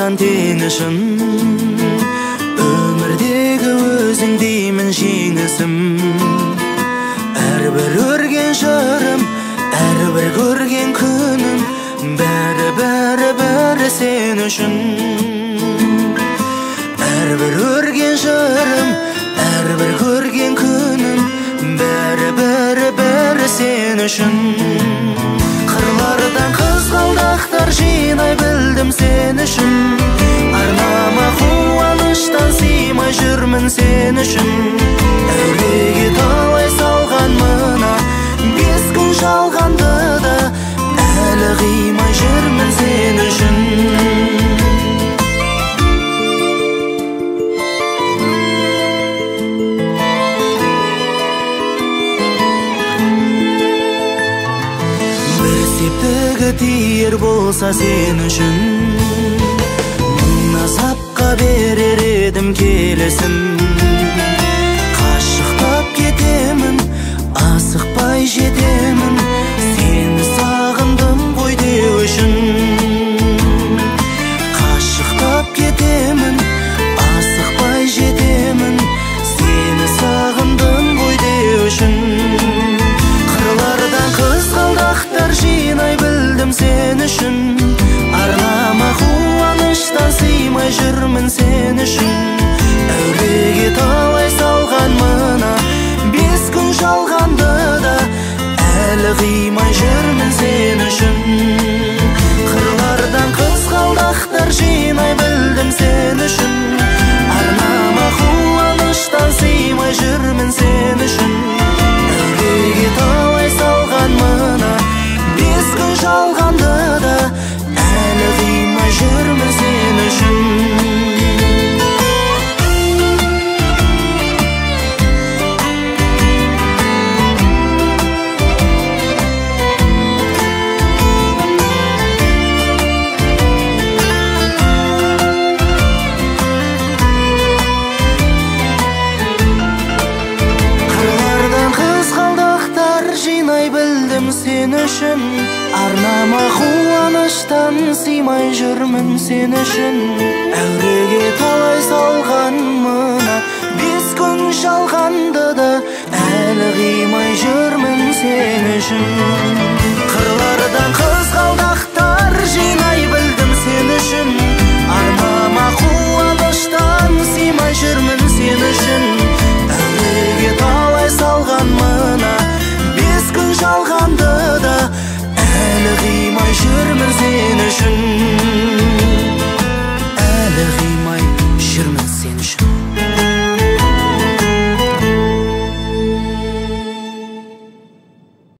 маған теңі шын. Өмірдегі өзің деймін жеңісім. Әрбір өрген жырым, әрбір көрген күнім, бәрі, бәрі, бәрі сен үшін. Әрбір өрген жырым, әрбір көрген күнім, бәрі, бәрі, бәрі сен үшін. Қырлардан қызғалдақтар жинай білдім сен үшін. Арнама қуаныштан сыймай жүрмін сен үшін. Әуреге талай салған мына 5 күн жалғанды да әлі қимай жүрмін сен үшін. Бір септігі тиер болса сен үшін, мың азапқа берер едім келісім. Қашықтап кетемін, асықпай жетемін, сені сағындым ғой деу үшін. Қашықтап кетемін, асықпай жетемін, сені сағындым ғой деу үшін. Қырлардан қызғалдақтар жинай білдім сен үшін. Арнама қуаныштан сыймай жүрмін сен үшін. Әуреге талай салған мына 5 күн жалғанды да әлі қимай жүрмін сен үшін. Қырлардан қызғалдақтар жинай білдім сен үшін. Арнама қуаныштан сыймай жүрмін сен үшін. Әуреге талай салған мына 5 күн жалғанды да әлі қимай жүрмін сен үшін. Қырлардан қызғалдақтар жинай білдім сен үшін. Арнама қуаныштан сыймай жүрмін сен үшін. Әуреге талай салған мына 5 күн жалғанды да әлі қимай жүрмін сен үшін. Қырлардан қызғалдақтар жинай білдім сен үшін. Арнама қуаныштан сыймай жүрмін сен үшін. Әуреге талай салған мына 5 күн жалғанды да әлі қимай жүрмін сен үшін.